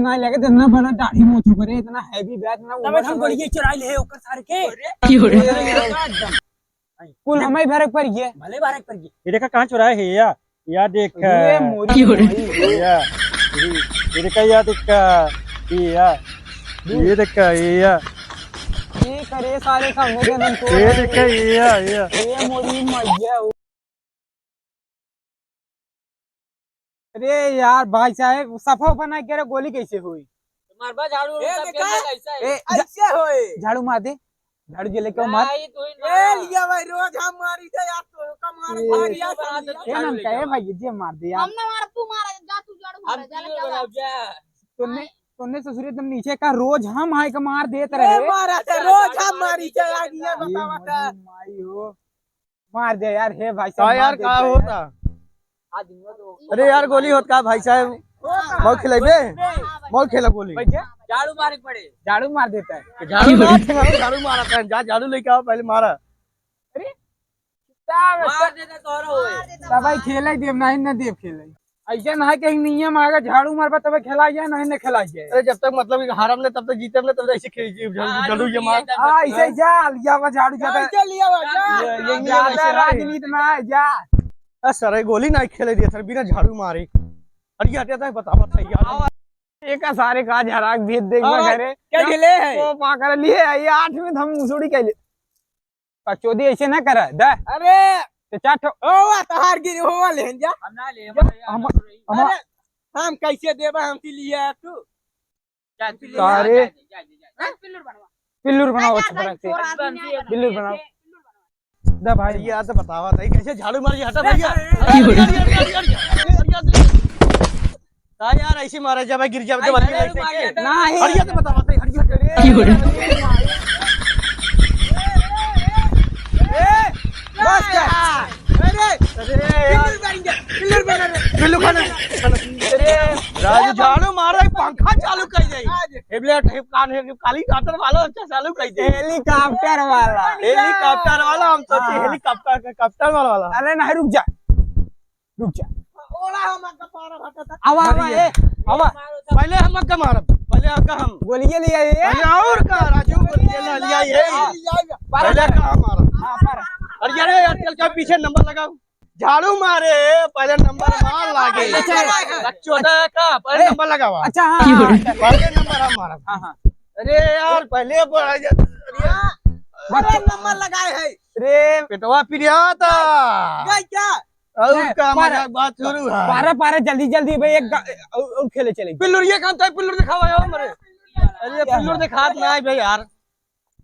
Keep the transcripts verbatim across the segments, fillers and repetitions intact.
ना लगे, इतना बड़ा दाढ़ी मोछू करे, इतना heavy bag ना, तब उमर हम से गोली के चुराई ले ओकर सार के। की हो रे? एकदम। कुल हमें भरे पर ये। भले भरे पर ये। ये देखा कहाँ चुराए है या? या देख। ये मोरी की हो रे? भाई। या। ये, ये देखा या देख का। ये या। ये देख का, ये या। ये करे सारे का हो गया ना तो। ये देखा, ये या, ये या। ये मोरी मैया। अरे यार भाई साहब, सफा बना के रे, गोली कैसे हुई? मारबा झाड़ू, ए, उनका देखा? पेट में कैसा है? ए, झा-, ऐसे होए। झाड़ू मार दे, झाड़ू जे लेके आओ मार। नहीं, तू ही ए, मार। लिया भाई, रोज हम मारी थे यार, तो का मार ए, भारी यार, बना दे, ए, झाड़ू नम लेके कहे आओ। भाई, जे मार दे यार। हम ना मार, तू मार, जा तू झाड़ू मार, हम जा तू लेके आओ। बनाओ, जा। तूने, नहीं। तूने ससुरे तुम नीचे का रोज हम आए का मार देत ये रहे। मारा थे, रोज हम मारी थे यार, ये ये बतावा था। मोरी माई हो। मार दे यार, हे भाई साहब, का यार, मार दे का यार। होता? अरे यार, गोली होत का भाई साहब? होता। मऊ खिलाइबे? मऊ खेला गोली। बैठ जा। झाड़ू मारे के पड़े। झाड़ू मार देता है। झाड़ू ना, झाड़ू मारा था, जा झाड़ू लेके आओ, पहले मारा। अरे, मार देता तोहरा होए। तब भाई खेले देब, नहीं ना देब खेले। ऐसे ना है कहीं नियम आगे झाड़ू मारबा तब खेला जाए, नहीं ना खेला जाए। अरे जब तक मतलब कि हारम ले तब तक जीतम ले तब तक ऐसे खेल जी, झाड़ू, हाँ, झाड़ू ये मार। हाँ, ऐसे जा, लिया हुआ झाड़ू ज्यादा। ऐसे लिया हुआ, जा। ये, ये ज्यादा ऐसे है। राजनीति ना है, जा। आ, सर, ये गोली ना खेले दिया सर, बिना झाड़ू मारे। अरे, ये हटे था, बतावा था यार। ये का सारे का झराक भेद देख और घरे। क्या खेले है? वो पाकर लिए है, ये आठ में हम मुसुड़ी के लिए। पचोदी ऐसे ना करे, दे। अरे। तो चार ठो। ओ, तहार गिरी हो, ले जा। हम ना ले, हम, हम, हम, अरे, हम कैसे देबा, हम ती लिया तू? जा, तू ले। सारे। जा, जा, जा, जा, जा। पिल्लूर बनवा। पिल्लूर बनाओ, अच्छा, अच्छा, बना के। छोड़, आदमी नहीं पिल्लूर बनाओ। पिल्लूर बनवा। दा भाई। भैया, तो बतावा था, कैसे झाड़ू मार, ये हटा भैया। अरे, अरे, अरे, अरे, अरे, अरे, अरे, अरे। ता यार, ऐसे मारा जब गिर जावे तो बल्ली ऐसे के। नहीं। हरिया तो बतावा था, हरिया। की हो रे? ए, बस कर। अरे, अरे यार। पिल्लू बन गया, पिल्लू बन गया। पिल्लू खाना, खाना। अरे, राजू झाड़ू मारा, पंखा चालू कर दे। आज। हेबलेट, हेब कान, हेब काली काटर वाला अच्छा चालू कर दे। हेलीकॉप्टर वाला। हेलीकॉप्टर वाला, हम सोचे हाँ। हेलीकॉप्टर, कॉप्टर वाला, वाला। अरे नहीं, रुक जा, रुक जा। ओला हम आपका पारा फटा था। आवा, आवा, अरे। ए, आवा। पहले हम आपका मारब, पहले आपका हम। गोलियां ले आए। पहले और का, राजू, गोलियां ले आए। पहले का हम मारब। हाँ, पारा। अरे यार, आजकल का पीछे नंबर लगाओ। झाड़ू मारे, पहले नंबर मार लागे। अच्छा। बच्चों दा का, पहले ए, नंबर लगावा। अच्छा, हाँ, हाँ, हाँ। पहले नंबर हम मारब। हाँ, हाँ। अरे यार, पहले बढ़ा जा। अरे यार। बच्चों। अरे नंबर लगाए है। रे। पेटवा पिरिया था। गई क्या? और ए, का पारा, मजाक बात शुरू है। पारा, पारा, जल्दी, जल्दी भाई, एक गा-, और, और खेले चले। पिल्लुर ये काम था, पिल्लुर दिखावा यार हमरे। अरे, पिल्लुर दिखात ना है भाई यार।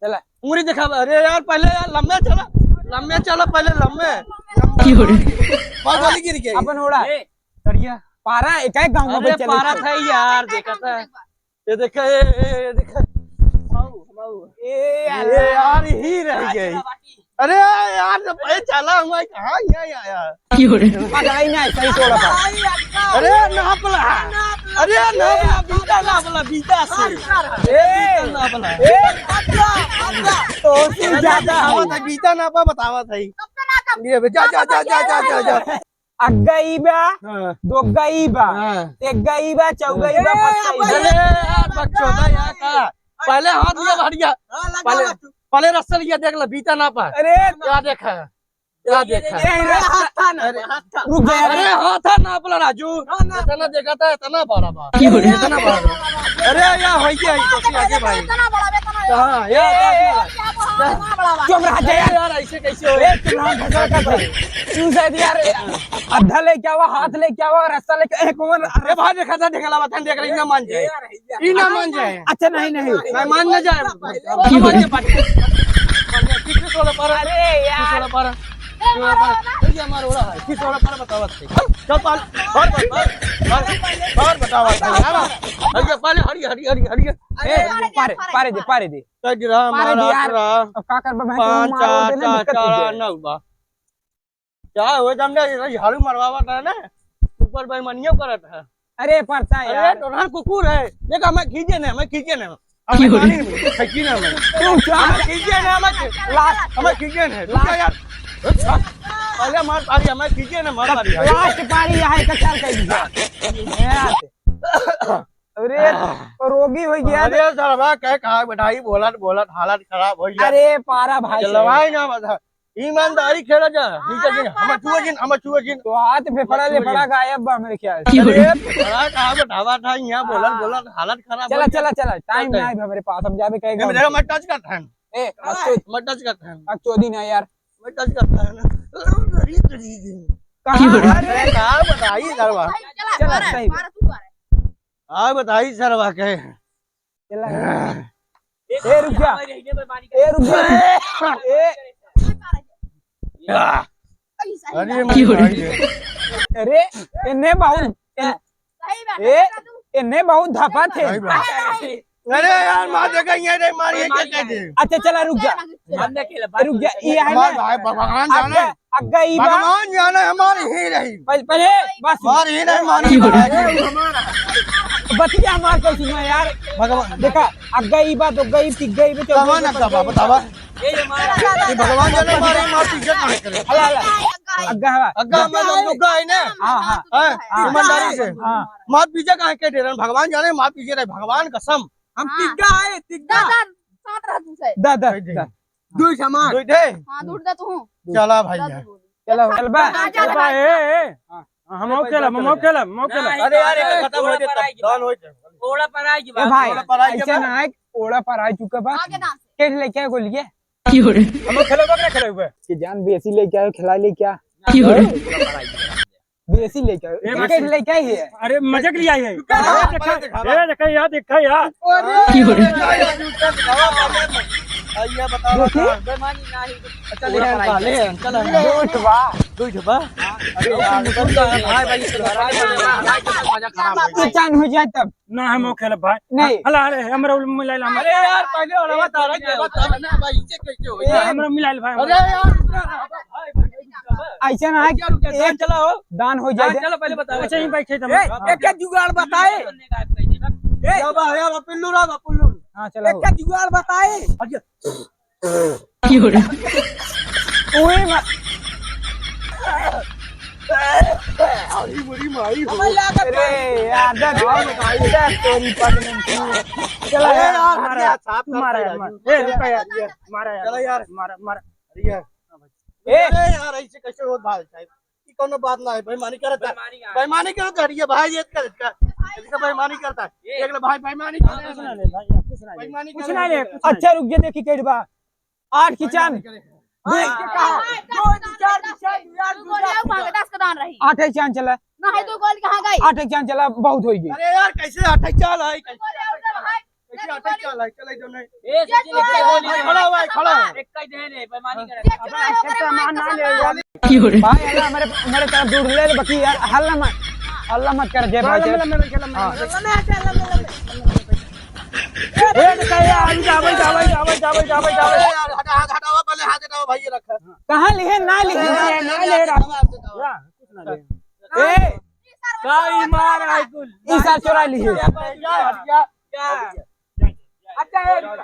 चला। उंगली दिखावा। अरे यार, पहले यार लम्बे चला, लम्बे चला, पहले लम्बे। की हो रे? बाहुबली गिर गई। अपन ओड़ा। ए, करिया। पारा, एक, एक गाँव में अरे, बच्चा पारा लेके। था यार, देखा था। ये देखा, ए, ए, ये देखा। ए, अरे यार, ही रह गई। अरे यार, जब ये चला हुआ है, कहाँ यहाँ आया? की हो रे? पकड़ाई ना, सही तोड़ा था। अरे नापला, अरे नापला, बीता नापला, बीता से। ए, बीता नापला। ए, तो से ज्यादा बतावा था, बीता नापा बतावा था ही। ये बे, जा, जा, जा। अग्गा ई बा, हाँ। दोग्गा ई बा, हाँ। तेग्गा ई बा, चौगा ई बा, ए, फस्सा ई बा। अरे यार, बकचोदा यहाँ का। पहले हाथ लिया बढ़िया। हाँ, लगा पहले, बा तू। पहले रस्सा लिया देख ला, बीता ना पा। अरे। क्या देखा? क्या देखा? ये, ये, ये हाथ था ना, अरे, हाथ था। रुक जा। अरे हाथ था ना अपना राजू। हाँ, ना। इतना देखा था, इतना बड़ा बा। क्यों रे? इतना बड़ा बा। अरे यार, हो गया, ये तो आगे भाई। इतना बड़ा बा, इतना बड़ा। हाँ, यार, ए, ए, यार। ए, क्या बड़ा बा, इतना बड़ा बा। चुप रहा, अरे यार। यार, ऐसे कैसे हो? ए, चुप रहा, भसड़ का भाई। तू शायद यार, आधा लेके आवा, हाथ लेके आवा, रस्सा लेके, एक ओवर। अरे बाहर देखा था, देखा ला, बता, देख रही, ना मान जाए। ई ना मान जाए। अच्छा, नहीं, नहीं। नहीं, मान ना जाए। क्यों? मान जाए, मान जाए। किसने सोलह पारा? अरे यार। किसने सोलह पारा? ए, किसने सोलह पारा? मारो ना। भैया, मारो रहा है। किसने सोलह पारा बतावा थे? चल, पाल, बाहर, बाहर, बाहर, बाहर बतावा थे। हाँ, भैया, पाले, हरी, हरी, हरी, हरी। अरे ए, यार, पारे, पारे दे, पारे दे। तेरह, पारे दे मारा, यार। तेरह। अब का करबा, भाई, पाँच, मारो चार, देना, चार, दिक्कत हो चार, जाए। नौ बा। क्या हो, जमने ये झाड़ू मरवावत है ना, ऊपर बेईमानियों करत है। अरे, पड़ता है अरे, यार। तो ना कुकुर है, देख, हमें खींचे ना, हमें खींचे ना, हमें क्यों रे? पानी में, खींचे ना हमें। तू क्या? हमें खींचे ना, हमें खी-, लास्ट। हमें खींचे ना, तू क्या यार? पहले मार पारी, हमें खींचे ना, मार पारी। लास्ट पारी यहाँ का चाल कर दीजिए। यार। अरे, आह। रोगी होइ गया। अरे सरवा, कहे कहा बैठाई, बोलत बोलत हालत खराब होइ गया। अरे पारा भाई। चलवाई ना बता। ईमानदारी खेला जा। नीचे गिन, हम छुए गिन, हम छुए गिन। तो हाथ फेफड़ा लेफड़ा गायब बा मेरे ख्याल से। अरे, फेफड़ा कहा बैठावा था, यहाँ बोलत बोलत हालत खराब होइ गया। चला, चला, चला, टाइम ना है हमरे पास, हम जाबे कहे। मेरे को मत टच करता है। ए, मत टच करता है। अब चोदी ना यार। मैं टच करता है ना। कहाँ? अरे, का बताई सरवा? चला, चला, सही। आ बताई सरवा के। चला। ए, रुक जा। ए, रुक जा। ए। अरे, अरे, इन्हें बहुत, ए, इन्हें बहुत धपा थे। अरे यार, मार दे, कहीं ये नहीं मारी, ये क्या कह दे? अच्छा, चला, रुक जा। हमने खेला, रुक जा, ये है मार ना। भाई, भगवान जाने। अग्गा, अग्गा ई बा। भगवान जाने, हमारी ही रही। पहले, पहले, बस। हमारी ही नहीं मानी। बतिया हमार कैसी ना यार। भगवान। देखा, अग्गा ई बा, दुग्गा ई, तिग्गा ई बा, चौग्गा ई बा, भगवान अग्गा बा, बतावा। ये भगवान जाने, हमारी माँ की इज्जत ना करे। हला, हला। अग्गा हवा। अग्गा, मतलब, दुग्गा है ना? हाँ, हाँ। हाँ, हाँ। ईमानदारी से। हाँ। माँ पीछे कहाँ के डेरन? भगवान जाने, माँ पीछे रहे, भगवान कसम। हम हाँ। तिग्गा है, तिग्गा। दा, दा, साथ रह तू से। दा, दा, दा। दुई समान। दुई दे। हाँ, दूर दा तू। चला भाई दा, यार। दूर। चला, चल बा। दा, दा, चल बा, दा। ए, ए। हाँ। हम खेलब, हम खेलब, हम खेलब। अरे यार, ये खत्म हो जाए, तब दान हो जाए। ओड़ा पर आएगी ए बात। भाई, ओड़ा पर आएगी ऐसे बात। ना है, ओड़ा पर आ चुका बा। आगे दान से। के लेके आए गोलिए? की हो रे? हम खेलब, ओकरे खेलब। कि जान बेसी लेके आए, खिला ले क्या? की हो रे? बेसी लेके आए। ए, एक बात एक लेके आई है। अरे, मजाक लिया है। रुका, ए, देखा, पहले देखा। ए, देखा यार, देखा यार। अरे, की हो रे? आइए, बताओ, देखी? बताओ। बेमानी ना ही। अच्छा, ले, ले, ले, चल। दो ठो बा। दो ठो बा? अरे यार, भाई, भाई, मजा खराब हो गया। चान हो जाए तब। ना हम खेलब भाई। नहीं। हला, हला, हमरा मिलाइल, हमरा। अरे यार, पहले वाला बता रहा है, बता ना भाई, इसे कैसे हो गया? हमरा मिलाइल भाई, अरे हमरा। यार, रुक जा ना, भाई, भाई, रुक जा। ऐसे ना है, रुक जा, रुक जा, एक दान चला हो। दान हो जाए। दान चला, पहले बता। अच्छा, यहीं बैठे थे हम। ए, एक का जुगाड़ बताए। ए, या बा, या बा, पिल्लू रहा बा, पिल्लू। हाँ, चला एक हो। का जुगाड़ बताए। अच्छा। की हो रे? ओए मा-, अरे, बड़ी माई हो। अरे, यार, दे, दे, तेरी पगली की। चला अरे यार, यार, मारा, हट जा, साफ तू साफ मारा कर यार, राजू। मारा। ए, रुका यार, मारा यार, चला यार। मारा, मारा। अरे यार। ए। अरे यार, ऐसे कैसे हो भाई साहब? ई कौनो बात ना है, बेईमानी करत है। बेईमानी करत है, ये भाई, ये करत का? इसका बेईमानी करता है। ये देख ले भाई, बेईमानी करता है। कुछ ना ले भाई, कुछ ना ले। बेईमानी कुछ करता ना ले, है। कुछ ना ले। अच्छा, रुक जा, देखी, कैसे बा। आठ की चान। हाँ, हाँ, हाँ। दो, चार, चार, चार, तू बोल जाओ, भाग, दस का दान रही। आठ एक चान चला। ना है, दो गोल कहाँ गई? आठ एक चान चला, बहुत होई गई। अरे यार, कैसे आठ एक चाल है? कैसे आठ एक चाल है? कैसे आठ एक चाल है? चले जो नहीं। ए, सचिन, एक गोली खड़ा हुआ है, खड़ा है। एक कह दे रे, बेईमानी करे। अबे, ऐसे सामान ना ले यार। की हो रे? भाई, अल्लाह, हमारे, हमारे तरफ दूर ले, बाकी यार, हल्ला मत, हल्ला मत कर दे भाई। लम्बे, लम्बे, लम्बे, हाँ। लम्बे, लम्बे, लम्बे, लम्बे। ए, देखा यार, आगे जावे, जावे, जावे, जावे, जावे, जावे। अरे यार, हटा, हाथ हटाओ, पहले हाथ हटाओ भाई, ये रखा। कहाँ लिहे? ना लिहे। अरे यार, ना लिहे, ना लिहे, ना लिहे। कुछ ना लिहे। ए, का ई मार है कुल? ई सार चोरा लिहे। अच्छा, ए, अच्छा, रुक, रुक,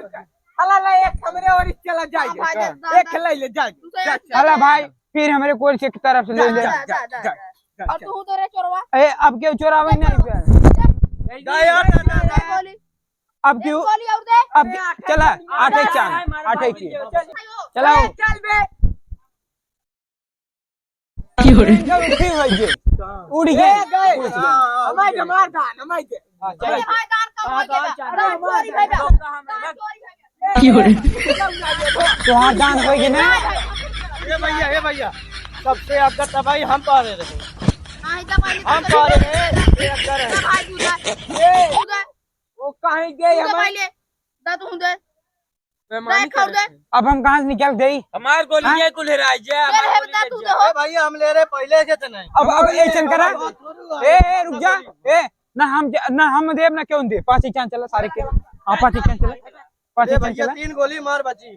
रुक। हला ला, एक हमरे ओर चला जाए। हाँ, भाई, जा, जा, एक जा। खिलाई ले, जा, तू तो जा, एक जा। हला भाई, फिर हमरे कोल से एक तरफ से ले जा, ले। जा, जा, जा, जा, जा। और तू तो रे चोरवा। ए, अब क्यों चोरावे नहीं बे? जा यार, जा, जा, जा। गोली। अब एक क्यों? गोली और दे। अब ए, चला, आठ एक चांद, आठ एक की। चला। ए, चल बे। की हो रे? उड़ गए। ए, गए। उड़ गए। हमारे जमार धान, हमारे के। हाँ, चल। अरे, हमारे धान कम हो गया। धान चोरी भइल बा। धान चोरी भइल बा। की हो रे? तोहार दान होई कि ना? ए भैया, ए भैया, सबसे अग्गा तबाही हम पारे रहे। हाँ, इधर भाई, हम पारे रहे, ये अग्गा रहे। इधर भाई, तू दे। ए, तू दे। वो कहीं गए तू दे हमारे? पहले, दा तू दे। बेईमानी दे, खाओ करे दे। थे। अब हम कहाँ से निकल गई? हमार गोली हाँ? ये कुल हेराई जा, ये हमार हेरता गोली तू दे। दे हो। ए भैया, हम ले रहे पहले से तो नहीं। अब, अब ऐसन करा। ए, ए, रुक जा। ए, ना हम ज-, ना हम देब, ना क्यों दे। पाँच ही चांद चला सारे के। हाँ, पाँच ही चांद चला। पाँच ए ही चांद भैया, चला। तीन गोली मार बची है।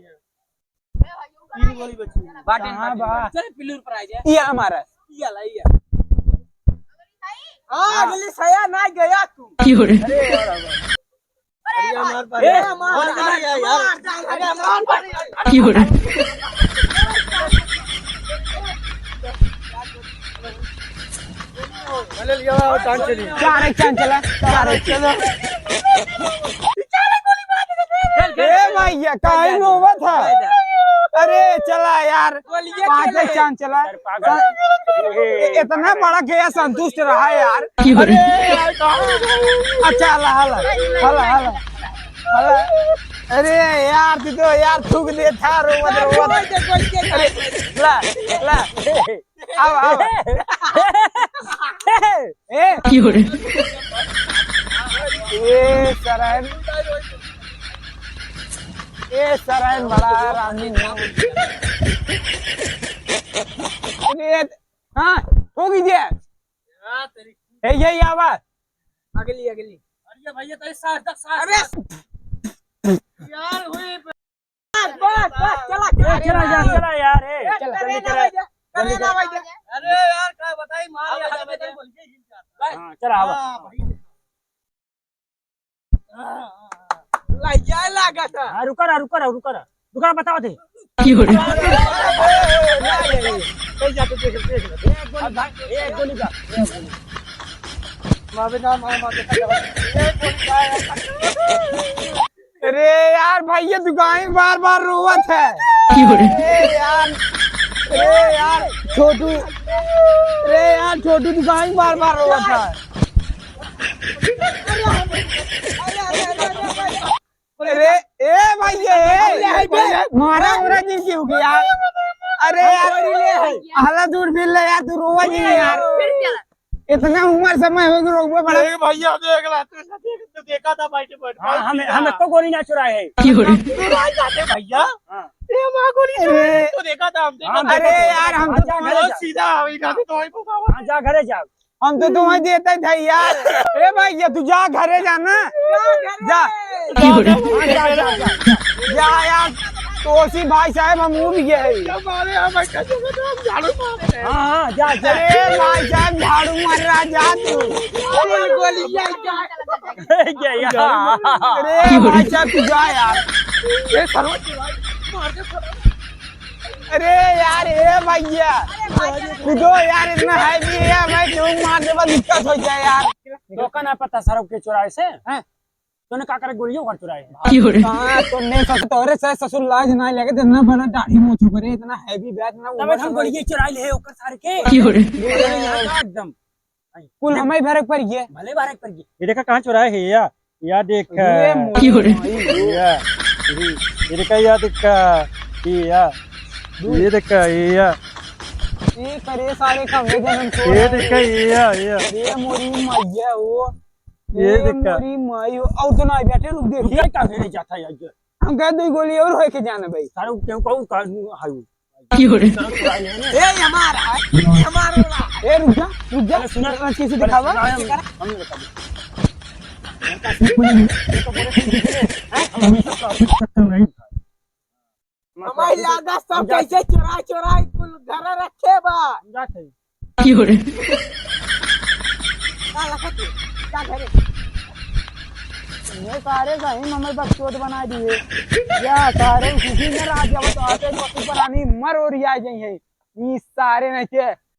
तीन गोली बची है। बाटे, कहाँ बाटे, बा? बाटे। चल, पिल्लू पर आ जा। ये हमारा। ये ला, ये। हाँ, अगली सया ना गया तू। की हो रे? अरे यार, अरे यार, मार पा ए, रहे। मार, मार, मार, मार, यार, यार। मार, मार, मार, मार। की हो रे? अरे लिया, चांद चली। चार एक चांद चला, चार एक चला। ए भैया, काहे रोवत है? अरे चला यार, पाँच एक चांद चला। ए, इतना बड़ा गया, संतुष्ट रहा यार। अरे यार, कहाँ हो गए? अच्छा, हला, हला, हला, हला, हला। अरे यार, तू तो यार थूक दे था, रोवत, रोवत। अरे, ला, ला। आवा, आवा। ए। ए, सरन। ए, सरन बड़ा है, रानी नाम। ए, हाँ, हो गई जे। ए, ये, ये आवा। अगली, अगली। अरे भैया, तो ये साठ तक, साठ अरे। तक। यार, हुई बस, बस, बस, चला, चला, चला, चला, चला यार, ए, ए, चला, चला, जल्दी चला, चला, चला, जल्दी चला। अरे यार, का बताई, मार यार, बस। हाँ, चला, आवा। हाँ, भाई। हाँ, हाँ, हाँ। ला, जाए लागत है। हाँ, रुका रहा, रुका रहा, रुका रहा। रुका रहा, बताओ दे। की हो रही? कहीं जाके देख, देख, देख। एक गोली, एक गोली का। मावे ना, मावे, मावे, देखा जाओ। एक गोली का है। अरे यार, भैया, तू काहे बार बार रोवत है? क्यों रे? अरे यार, अरे यार, छोटू, अरे यार, छोटू, तू काहे बार बार रोवत है? अरे, ए भैया, ए, मारा उरा जिन क्यों किया? अरे यार, हला दूर फिर ले यार, तू रोवा नहीं यार। इतना उम्र समय हो गया, रोवा बड़ा। ए भैया, देख ला, तू देख, तू देखा था बैठे बैठे। हाँ, हम, हम एको गोली ना चुराए हैं। क्यों रे? तू भाई जाते भैया। हाँ। ए माँ गोली अरे। चुराए, तू देखा था, हम देखा हाँ, था। अरे यार, हम हाँ, तो जा, घरे बहुत जा। सीधा है, इधर से तो वही बताओ। हाँ, जा, घरे जा। हम तो तुम्हें देते थे यार। ए भाई, ये तू जा, घरे जा ना। जा। हाँ, जा, जा, जा। जा यार, तोसी भाई साहब, हम ऊ भी गए। हमारे यहाँ बैठा जगह तो हम झाड़ू मार रहे हैं। हाँ, हाँ, जा, जा। अरे भाई साहब, झाड़ू मार रहा, जा तू। गोली, गोली, जा, जा। क्या यार? अरे भाई साहब, तू जा यार। ये सरोज भाई, मार दे सरोज। अरे यार, ए भैया, कूदो यार, इतना heavy है भाई, क्यों मार देबा, दिक्कत हो जाए यार। तो का ना पता सरऊ के चुराए से, हैं? तूने का करे गोलियों का चुराए है? क्यों रे? हाँ, तूने ससुर, तोरे से ससुर लाज ना लगे, इतना बड़ा दाढ़ी मोछो करे, इतना heavy बैग ना, तब उम्र हम समझ गोलियां चुराए ले ओकर सारे के। क्यों रे? गोलियां यहाँ का एकदम। कुल हमें भरे पर ये। भले भरे पर ये। ये देखा कहाँ चुराए है या? या देख, ये मोरी या, माई। ये, ये, ये देखा, या देख, ये या, ये देख, ये या। ये करे सारे का वे जन्म को ये है। देख, ये या, ये या। ये मोरी मैया हो। ये ये देख। मोरी माई हो। और तो ना बैठे, रुक देख। ये का भेड़े जाता है यार? हम कह दो गोली और होए के जाना भाई। सारे केहू कहू का हाय। की हो रे? ए, ये हमारा है, ये हमारा वाला। ए, रुक जा, रुक जा। अरे, सुना। आज कैसे अरे, दिखावा? सुना, हम, हम नहीं बता दे। हमारी लादा सब हम जाते कैसे चोरा चोरा कुल घर रखे बा। हम जाते हैं। की हो रे? का लखत है? का घरे? ये सारे सही में हमें बकचोद बना दिए। या सारे खुशी में रह जाओ तो आते पशु प्राणी मर ओरिया जाइए। ई सारे नहीं के